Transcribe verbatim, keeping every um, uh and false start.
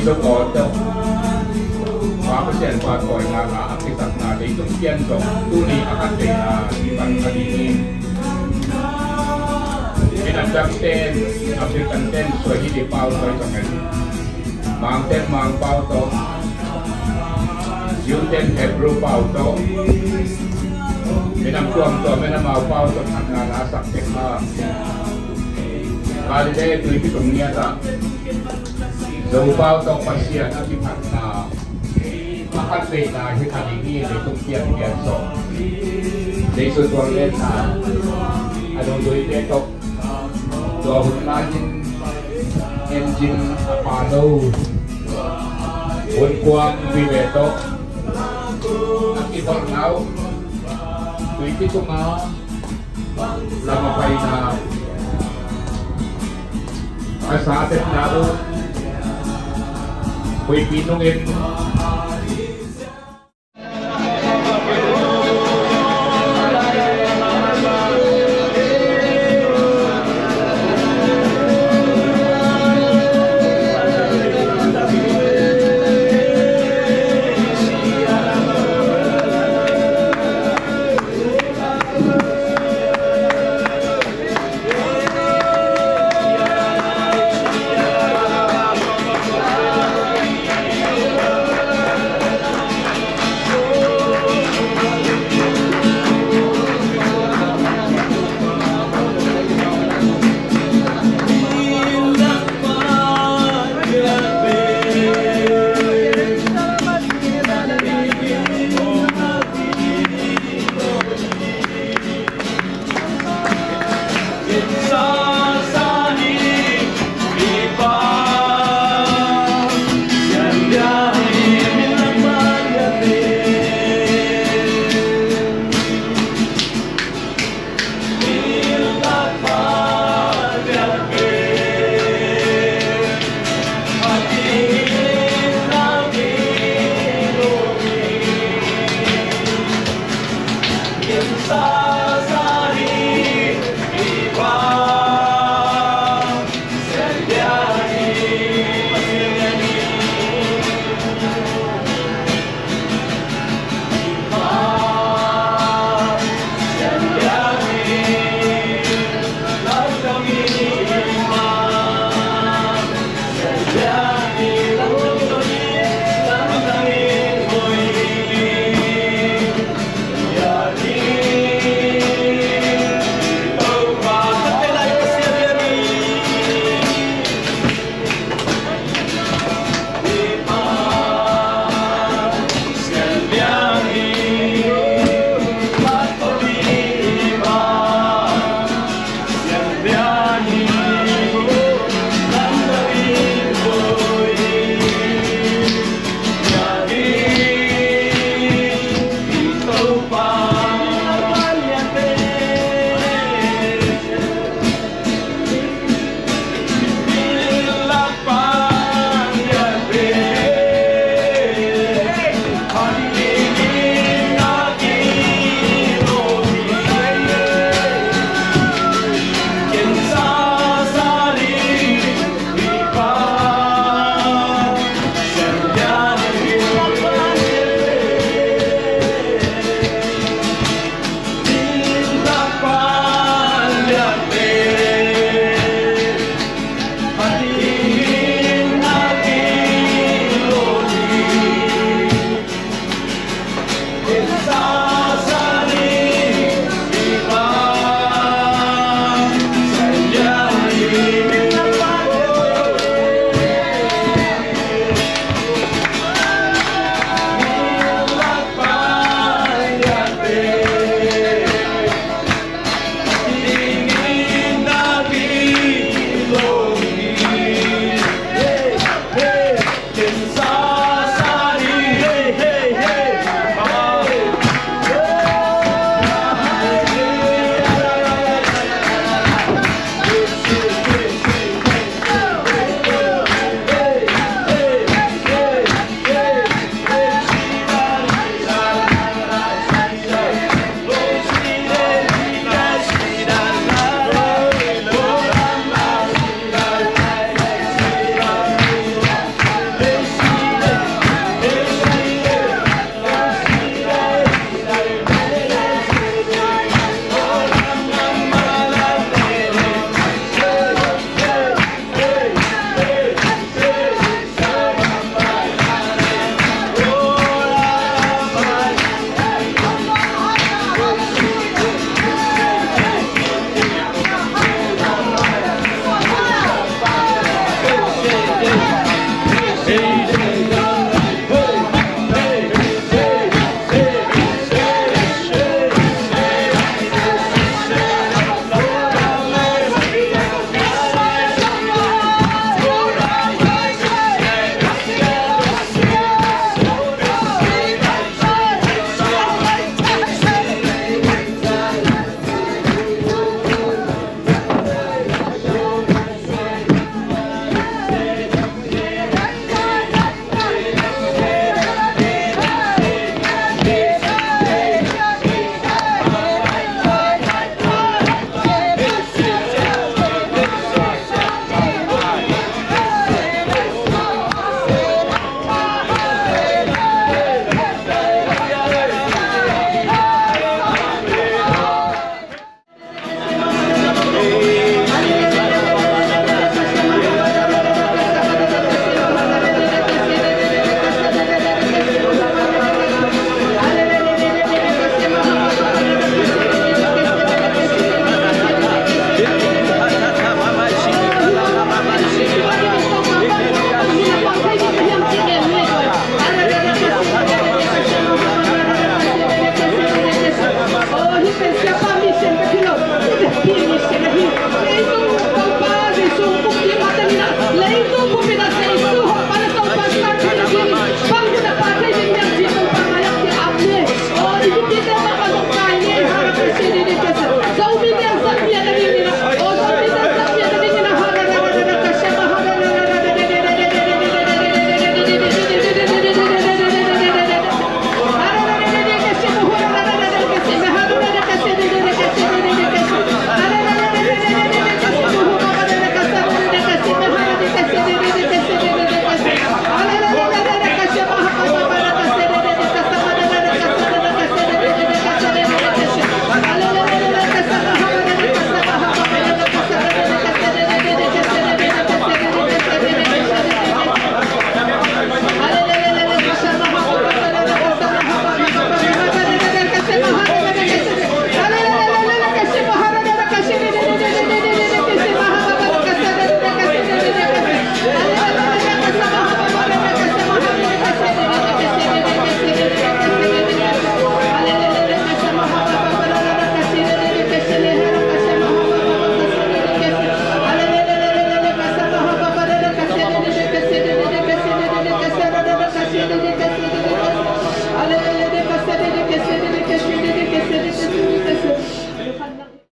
Zo aw tawh Pa Pasian pa tawina la a kisakna leitung pian zong tuni a khat veina i pan kha ding hi. Minam dangten, African ten Swahili pau tawh zong en, Mangten Mang pau tawh, Jew ten Hebrew pau tawh, minam tuamtuam in amau pau tawh phatna la sak tek a, Galilee tuipi tung ngiat ah Zopau tawh Pasian a kiphatna a khat veina hi kha ding hi. Leitung pianpian zong Jesu tuallenna a dungduite tawh tua hun lai-in engine a pha lo, hun kuang vive tawh a kiholhna uh, tuipi tunga lam a paina, a sa tepna uh, huipi nungin